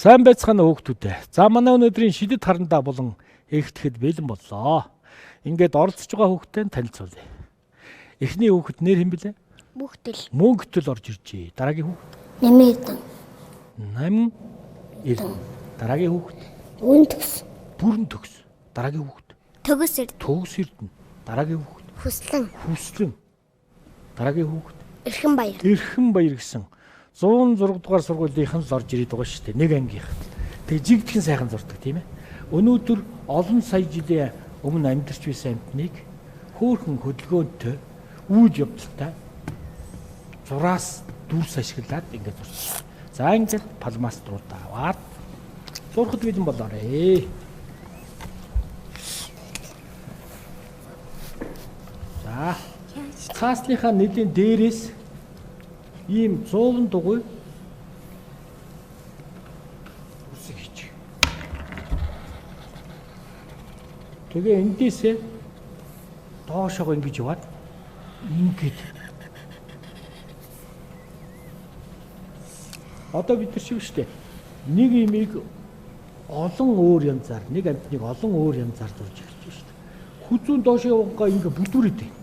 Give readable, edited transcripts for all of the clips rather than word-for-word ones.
Сайн байцгаана уу хүүхдүүдээ. За манай өнөөдрийн шидэт харандаа болон эгтгэхэд бэлэн боллоо. Ингээд оролцож байгаа хүүхдтэй танилцуулъя. Эхний хүүхэд нэр хэн бэлээ? Мөнхтөл. Мөнхтөл орж иржээ. Дараагийн хүүхэд Нэмэн эрдэн. 8 эрдэн. Дараагийн хүүхэд Үн төгс. Бүрэн төгс. Дараагийн хүүхэд Төгс эрдэн. Төгс эрдэн. Дараагийн хүүхэд Хүслэн. Хүслэн. Дараагийн хүүхэд Эрхэн баяр. Эрхэн баяр гэсэн 106 дугаар сургуулийнхан л орж ирээд байгаа шүү дээ. Нэг ангийнх. Тэгээ жигдхэн сайхан зурдаг тийм ээ. Өнөөдөр олон сая жилийн өмнө амьдарч байсан амьтныг хөөхөн хөдөлгөөнтэй үйл явдалтай зураас дүрс ашиглаад ингээд зурсан. За ингээд палмаструудаа аваад зурхад бэлэн болоорой. За цаасныхаа нэлийн дээрээс ийм 100 дугуй үсэг хийчих. Тэгээ эндээсээ доошоогоо ингэж яваад ингээд одоо бид нар шиг шүү дээ. Нэг имийг олон өөр янзаар, нэг амьтныг олон өөр янзаар зурж эхэлж шүү дээ. Хүзүүн доошоо явангаа ингээ бүдүүрээд байна.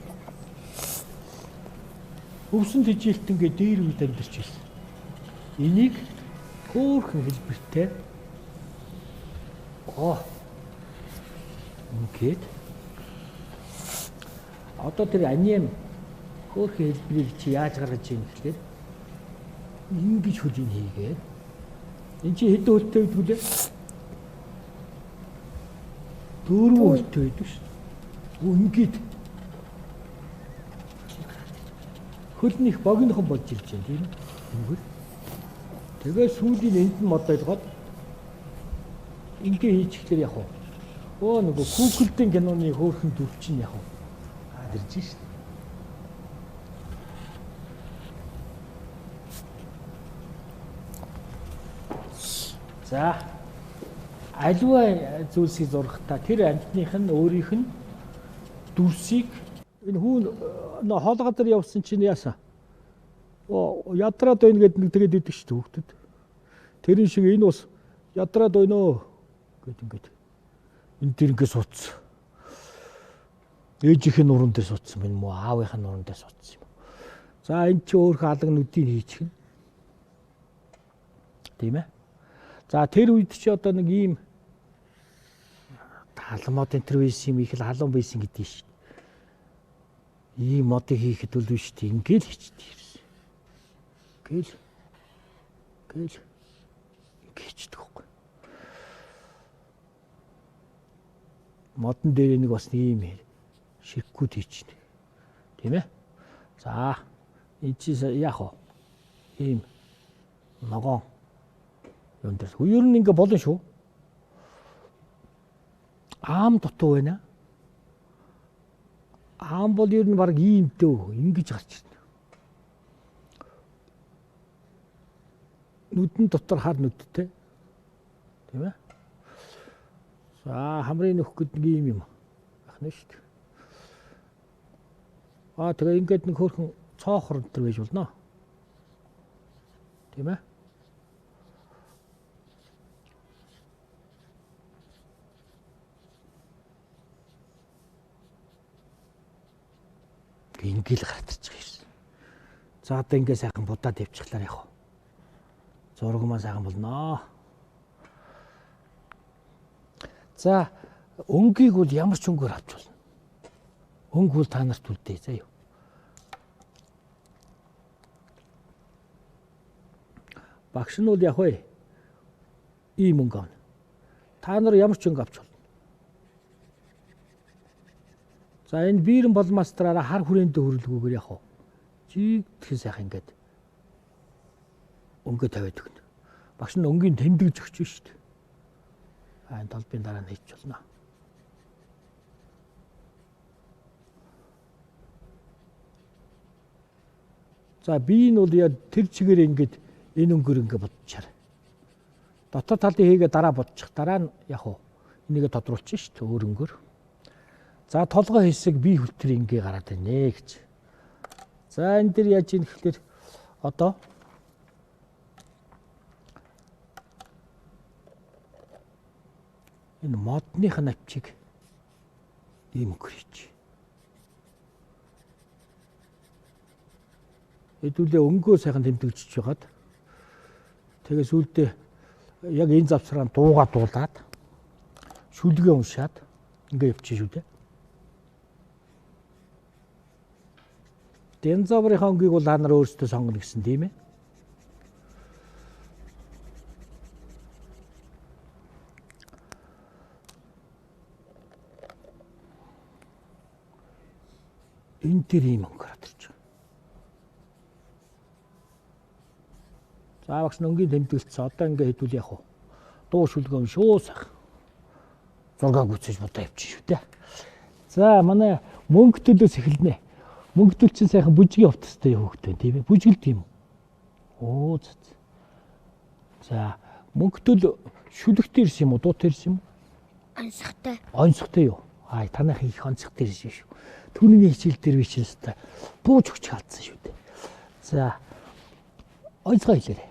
Өвсөн тэжээлт ингээ дээр үед амьдарч ирсэн. Энийг хөөрхөн хэлбэртэй ингээд одоо тэр анем хөөрхөн хэлбэрийг чи яаж гаргаж ийн гэхлээр ингэж хөлийг хийгээд энэ чи хэдэн хөлтэй байдаг үлээ? 4 хөлтэй байдаг шүү дээ. Ингээд хөл нь их богинохон болж ирж байна тийм ээ. Тэнгэр. Тэгээ сүүлийн энд нь мод ойлгоод ингээ хийчихлээр яг уу. Нөгөө Google-ийн киноны хөөрхөн дүр чинь яг уу. Аа ирж шин. За аливаа зүйлсийг зурхтаа тэр амьтных нь өөрийнх нь дүрсийг энэ хүүн хоол газар явсан чинь яасан? Ядраад байна гэдэг нэг тэгээд идэг шүү дээ хүүхдүүд. Тэрэн шиг энэ бас ядраад байна оо гэд ингээд энэ дэр ингээд суудсан. Ээжийнх нь нуруунд дээр суудсан юм уу? Аавынх нь нуруунд дээр суудсан юм. За энэ чи өөрхөн алга нүдийг хийчих нь. Тийм ээ. За тэр үед чи одоо нэг ийм талмод энэ төр байсан юм их л халуун байсан гэдэг шүү дээ. Ийм модыг хийхэд бол биш үү? Ингээл хийчихдээ ирсэн. Ингээл ингээл ингээ хийчдэг байхгүй. Модон дээр нэг бас нэг ийм ширхгүүд хийчихнэ. Тийм ээ? За энэ чи яах вэ? Ийм ногоон юм дээр. Ер нь ингээ болно шүү. Аам дутуу байна. Аам бол ер нь баг ийм дөө ингэж гарч ирнэ. Нүдэн дотор хар нүдтэй. Тийм ээ? За хамрын нөх гэдэг нэг ийм юм байх нь шүү дээ. Аа тэгээ ингээд нэг хөөрхөн цоохор энэ төр байж болно. Тийм ээ? Ингээл гарч ирсэн. За одоо ингээ сайхан будаад явчихлаар яг. Зураг маань сайхан болноо. За өнгийг бол ямар ч өнгөөр авч болно. Өнгө бол та нарт үлдээ заяа. Багш нь бол яг вэ ийм өнгө авна. Та нар ямар ч өнгө авч болно. За энэ биерэн болмастраараа хар хүрээндээ хөрөлгүүгээр яг уу. Жигдхэн сайхан ингээд өнгө тавиад өгнө. Багш нь өнгийн тэмдэгж өгч шүү дээ. Аа энэ толбын дараа нь хийчих болно. За би энэ бол яа тэр чигээр ингээд энэ өнгөр ингээд бодчихар. Дотор талын хийгээ дараа бодчих. Дараа нь яг уу энийгээ тодруулчих шүү дээ өөр өнгөр. За толгой хэсэг бие хүлтэр ингээ гараад байна гэж. За энэ дэр яаж ийм гэхлээр одоо Энэ модных навчийг ийм өнгөр хийж. Хэдүүлээ өнгөө сайхан тэмдэглэж байгаад тэгээ сүүлдээ яг энэ завсраа дууга дуулаад шүлгээ уншаад ингээ явчих шүү дээ. Динозаврын өнгийг бол та нар өөрсдөө сонгоно гэсэн тийм ээ. Энэ дээр ийм өнгө гараад ирж байгаа. За багш өнгийн тэмдэглэсэн. Одоо ингээ хэдүүл яах вэ? Дуу шүлгөө уншуу сайхан. Зураг гүйцэж будаа явчих шүү дээ. За манай мөнгө төлөөс эхэлнэ. Мөнгө төл чинь сайхан бүжгийн хувцастай хөөхтэй тийм ээ. Бүжгэлт юм уу? Оо за. За мөнгө төл шүлэгтэй ирсэн юм уу? Дуутай ирсэн юм уу? Онцгой. Онцгой юу? Аа танайх их онцгой ирсэн шүү. Түүний хичээл дээр би чинь өстой бууж өгч алдсан шүү дээ. За онцгой хэлээрэй.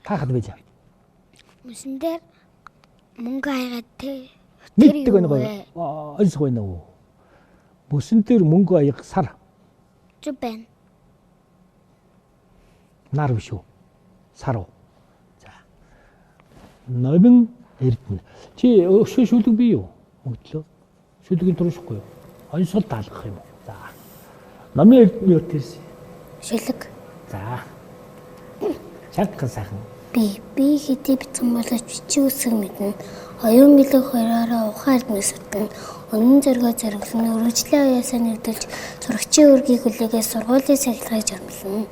Таахад байж. Мөсөн дээр мөнгө хаягаад тэр Мэддэг байна гоё. Онцгой байна уу? Мөсөн дээр мөнгө аяг сар. Зүг байна. Нар биш үү? Сар уу? За. Номин Эрдэнэ. Чи өшөө шүлэг бий юу? Мөнгөлөө. Шүлгийн туршихгүй юу? Онцгой даалгах юм уу? За. Номын Эрдэнэ юу тэрсэн? Шүлэг. За. Чангахан сайхан. Би хэдий битсэн боловч бичиг үсэг мэднэ. Оюун билэг хоёроороо ухаан эрдэнэ судална. Үнэн зоригоо зориглоно. Өргөжлийн оюусаа нэгдүүлж сурагчийн үүргийг хүлээгээд сургуулийн сахилгыг журмална.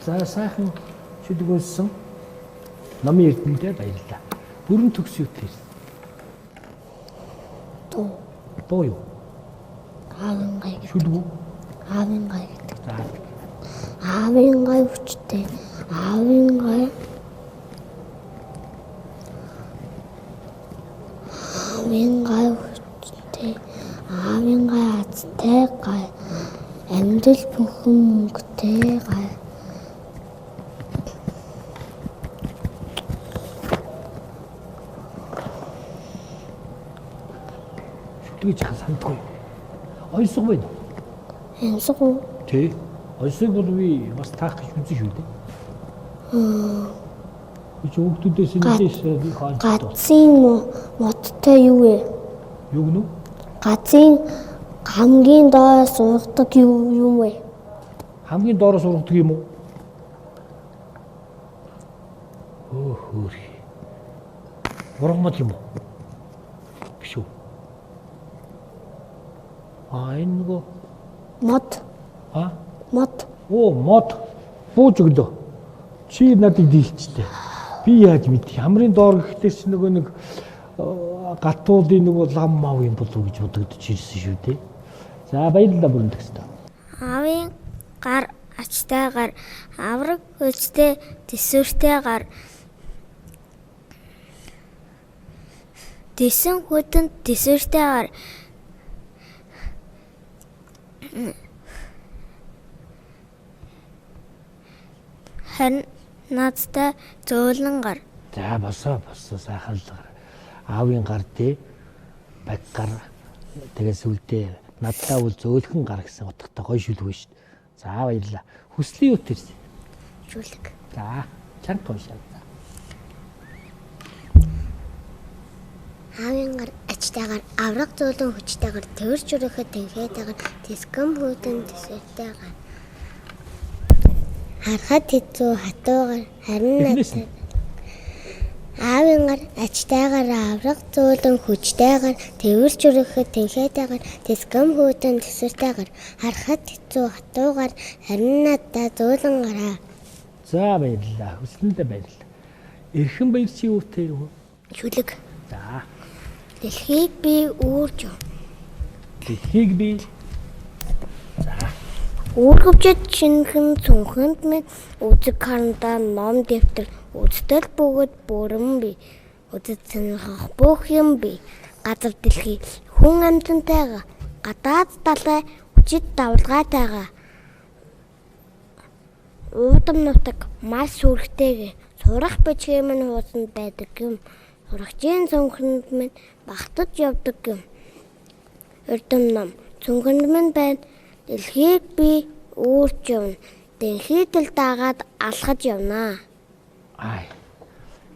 За сайхан шүлэг уншсан. Номын Эрдэнэдээ баярлалаа. Бүрэн төгс юу тэрсэн? Дуу. Дуу юу? Аавын гай гэдэг. Шүлэг үү? Аавын гай гэдэг. За. Аавын гай хүчтэй. Аавын гай. Аавын гай хүчтэй. Аавын гай азтай гай. Амьдрал бүхэн мөнгөтэй гай. Шүлгийг жахан сандгүй. Ойсго байна уу? Янсаг уу? Тий. Ойсыг бол би бас таах гэж үзэн шүү дээ. Би чи хүүхдүүдээс нэлээс их онцтой. Газын модтой юу вэ? Юу гэнэ? Газын хамгийн доор суугдаг юу юм вэ? Хамгийн доороос ургадаг юм уу? Өө хөөх. Ургамал юм уу? Биш үү? А энэ нөгөө Мод. а Мод. Оо мод бууж өглөө. Чи надыг дийлчлээ. Би яаж мэдэх? Хамрын доор гэхлээр чи нөгөө нэг гатуулын нөгөө лам мав юм болов уу гэж бодогдож ирсэн шүү дээ. За баярлалаа бүрэн төгсдөө. Аавын гар ачтай гар, авраг хүчтэй төсвөртэй гар. Тэсэн хүтэн төсвөртэй гар. Харин наадтай зөөлөн гар. За босоо босоо сайхан л гар. Аавын гар дээ. Баг гар. Тэгээ сүлдээ надтай бол зөөлхөн гар гэсэн утгатай гоё шүлэг шүү дээ. За баярлалаа. Хүслийн юу тэрсэн? Шүлэг. За чанга уншаа. Аавын гар ачтай гар, авраг зөөлөн хүчтэй гар, тэрч өрөхөд тэнхээтэй гар, тэскэм хүйтэн төсөвтэй гар. Харахад хэцүү хатуу гар, харин Эхнээс нь. надад Аавын гар ачтай гар, авраг зөөлөн хүчтэй гар, тэрч өрөхөд тэнхээтэй гар, тэскэм хүйтэн төсөвтэй гар, харахад хэцүү хатуу гар, харин надад зөөлөн гараа. За баярлалаа. Хүслэндээ баярлалаа. Эрхэн баяр чи юу тэр үү? Шүлэг. За Дэлхийг би үүрж дэлхийг би Үүргэвчэд шинхэн цүнхэнд минь үзэг харандаа ном дэвтэр үзтэл бөгөөд бүрэн би үзэж сонирхох бүх юм би газар дэлхий хүн амьтантайгаа гадаад далай хүчит давлгаатайгаа уудам нутаг мал сүрэгтэйгээ сурах бичгийн минь хуудсанд байдаг юм Сурагчийн цүнхэнд минь багтаж явдаг юм. Эрдэм ном цүнхэнд минь байна. Дэлхийг би үүрч явна. Дэлхийд л дагаад алхаж явнаа. Ай.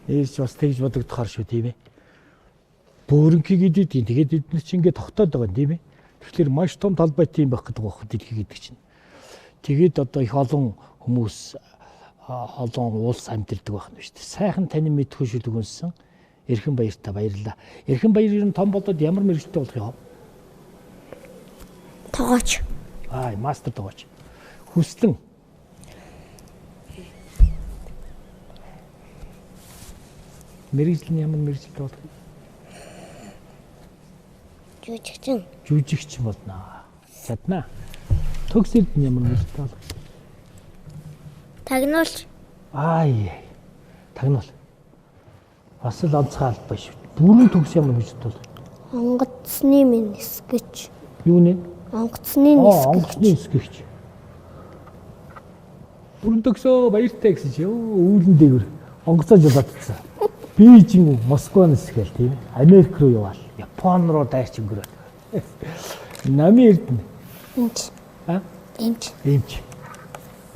Нэрч бас тэгж бодогдохоор шүү, тийм ээ. Бөөрөнхий гэдэг тийм. Тэгээд бид нар чинь ингээд тогтоод байгаа юм, тийм ээ. Тэгэхээр маш том талбайтай юм байх гэдэг байх дэлхий гэдэг чинь. Тэгээд одоо их олон хүмүүс, олон улс амьдардаг байх нь шүү дээ. Сайхан танин мэдхүй шүлэг үнсэн Эрхэн баяртай баярлалаа. Эрхэн баяр ер нь том болоод ямар мэргэжилтэй болох юм? Тогооч. Аа, мастер тогооч. Хүслэн. Мэргэжил нь ямар мэргэжилтэй болох юм? Жүжигчин. Жүжигчин болно. Чаднаа. Төгс эрдэнэ ямар мэргэжилтэй болох юм? Тагнуулч. Аа, тагнуул. Бас л онцгой албаа шүү. Бүрэн төгс ямар мэргэжилтэй болох юм? Онгоцны минь нисгэж. Юу нэ? Онгоцны нисгэж. Онгоцны нисгэж. Бүрэн төгсөө баяртай гэсэн чи үүлэн дээгүр онгоцоо жолоодсон. Бээжин, Москва нисгээл тийм ээ. Америк руу яваал. Япон руу дайрч өнгөрөөл. Намын эрдэнэ. Эмч. А? Эмч. Эмч.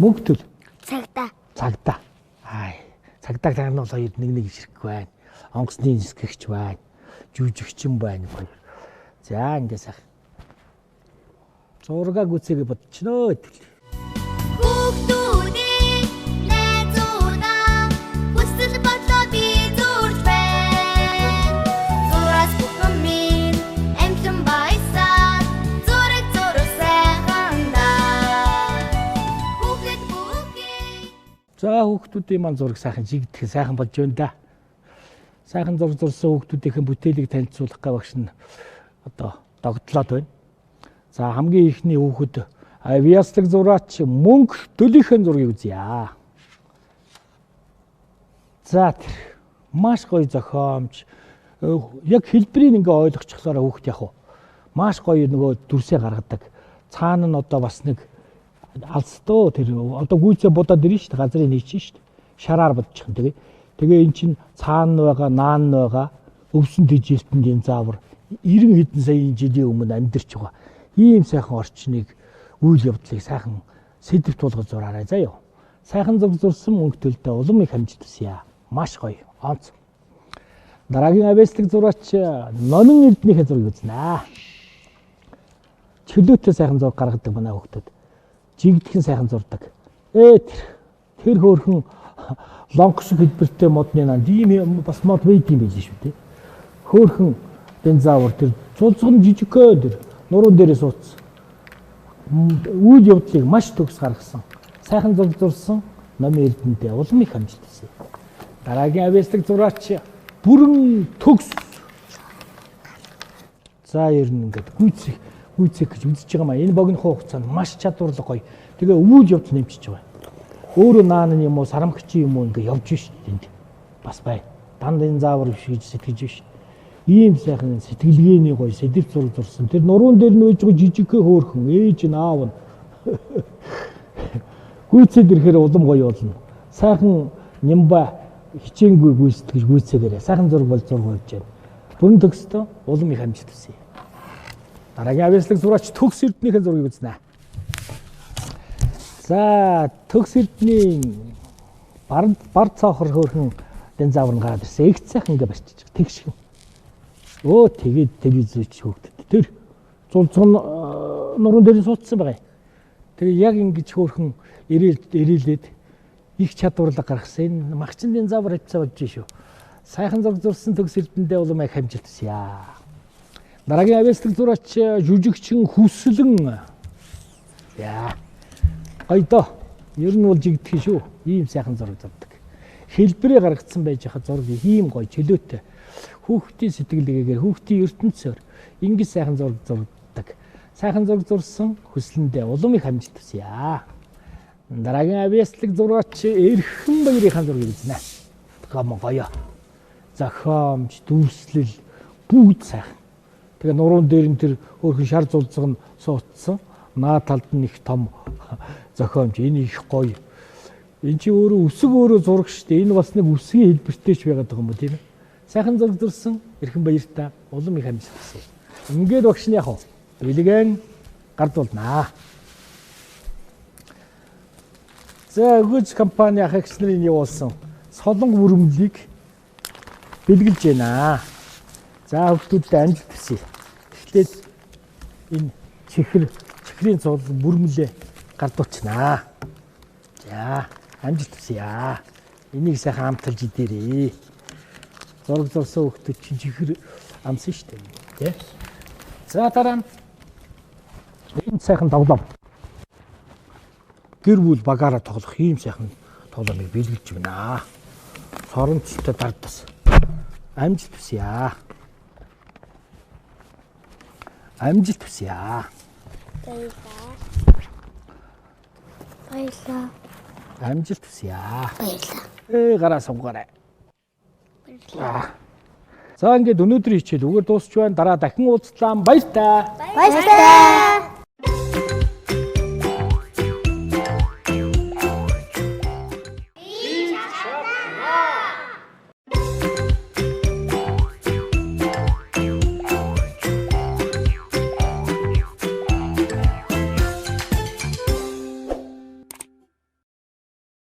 Мөнгө төл. Цагдаа. Цагдаа. Аа. Цагдааг тагнуул хоёр нэг нэг ишрэхгүй байна. Онгоцны нисгэгч байна. Жүжигчин байна хоёр. За ингээ сайхан. Зургаа гүцээгээ бодчихноо гэтэл. Хүүхдүүдээ найзуудаа хүсэл бодлоо би зурж байна. Зураас бүхэн минь амтлан баясаар зураг зураг сайхан даа. Хүүхэд бүхий. За хүүхдүүдийн маань зураг сайхан жигдэх сайхан болж байна да. Сайхан зураг зурсан хүүхдүүдийн бүтээлийг танилцуулах га багш нь одоо догтлоод байна. За хамгийн ихний хүүхэд авиаслаг зураач мөнгө төлийнхээ зургийг үзье. За тэр маш гоё зохиомж, яг хэлбэрийг ингээ ойлгочихлоороо хүүхэд яг уу маш гоё нөгөө дүрсээ гаргадаг. Цаана нь одоо бас нэг алстуу тэр одоо гүйцээ будаад ирнэ шүү дээ, газрын нэг чинь шүү дээ. Шараар бодчихно тэгээ. Тэгээ эн чинь цаана байгаа, наан байгаа өвсөн тэжээлтэнд энэ заавар 90 хэдэн саяын жилийн өмнө амьдарч байгаа. Ийм сайхан орчныг, үйл явдлыг сайхан сэдэвт болгож зураарай заяа. Сайхан зураг зурсан мөнгө төлдөө улам их амжилт хүсье. Маш гоё, онц. Дараагийн авиаслаг зураач Номин Эрдэнийхээ зургийг үзнэ. Чөлөөтэй сайхан зураг гаргадаг манай хүүхдүүд. Жигдхэн сайхан зурдаг. Тэр хөөрхөн лонг шиг хэлбэртэй модны нанд ийм бас мод байд юм байл шүү дээ. Хөөрхөн динзавр тэр цулцган жижигхэн тэр нуруунд дээрээ суудсан. Үйл явдлыг маш төгс гаргасан. Сайхан зураг зурсан Номын Эрдэнэтэй улам их амжилт хүсье. Дараагийн авиаслаг зураач бүрэн төгс. За ер нь ингээд гүйцэх гүйцэх гэж үзэж байгаа маа. Энэ богино хугацаанд маш чадварлаг гоё. Тэгээ үйл явдал нэмчиж байгаа. Өөрөө наан юм уу, сарамгчийн юм уу ингээд явж шít энд. Бас бай. Данд энэ заавар биш гэж сэтгэж биш. Ийм сайхан сэтгэлгээний гоё сэдэв зураг зурсан. Тэр нуруун дээр нөөж байгаа жижигхэн хөөрхөн ээж нь аав нь. Гүйцээд ирэхээр улам гоё болно. Сайхан нямба хичээнгүй гүйцэтгэж гүйцээгээрэй. Сайхан зураг бол зураг болж байна. Бүрэн төгсдөө улам их амжилт хүсье. Дараагийн авиаслаг зураач төгс эрдэнийхээ зургийг үзнэ. За төгс эрдэнийн бар цоохор хөөрхөн динзавар нь гараад ирсэн. Их сайхан ингээ барьчих. Тэгшхэн. Өө тэгээд телевизч хөөгдөд. Тэр зулцган нуруунд дээр суудсан байгаа юм. Тэгээ яг ингэж хөөрхөн ирээлээд их чадварлаг гаргасан. Энэ магчин динзавар хавцаа болж шүү. Сайхан зураг зурсан төгс эрдэнэдээ улам их амжилт хүсье. Дараагийн авиаслаг зураач жүжигчин Хүслэн. Яа. Гоё доо. Ер нь бол жигдэх шүү. Ийм сайхан зураг зурдаг. Хэлбэрээ гаргацсан байж хаа зураг ийм гоё чөлөөтэй. Хүүхдийн сэтгэлгээгээр, хүүхдийн ертөнцөөр ингэж сайхан зураг зурдаг. Сайхан зураг зурсан Хүслэндээ улам их амжилт хүсье. Дараагийн авиаслаг зураач Эрхэн баярынхаа зургийг үзнэ. Гам гоё. Зохиомж, дүрслэл бүгд сайхан. Тэгээ нуруун дээр нь тэр хөөрхөн шар зулцэг нь суудсан. Наа талд нь их том зохиомж. Энэ их гоё. Энд чи өөрөө үсэг өөрөө зураг шүү дээ. Энэ бас нэг үсгийн хэлбэртэй ч байгаад байгаа юм уу тийм ээ. Сайхан зураг зурсан эрхэн баяртай улам их амжилт хүсье. Ингээд багш нь яг уу бэлгэн гардуулнаа. За өгөөж компани ах эгч нарын явуулсан солонго бүрмөлийг бэлгэлж байна. За хүүхдүүдэд амжилт хүсье. Тэгэхээр энэ чихэр чихрийн цуул бүрмөлээ гардуучнаа. За амжилт хүсье. Энийг сайхан амталж идээрээ. Зураг зурсан хүүхдүүд чинь чихэр амсан шүү дээ. Тэ? За дараа нь энэ сайхан тоглоом. Гэр бүл багаараа тоглох ийм сайхан тоглоомыг бэлгэлж байна. Соронцтой дардас. Амжилт хүсье. Амжилт хүсье. Баярлалаа. Баярлалаа. Амжилт хүсье. Баярлалаа. Ээ гараа сунгаарай. За ингээд өнөөдрийн хичээл үгээр дуусч байна. Дараа дахин уулзлаа. Баяртай. Баярлалаа.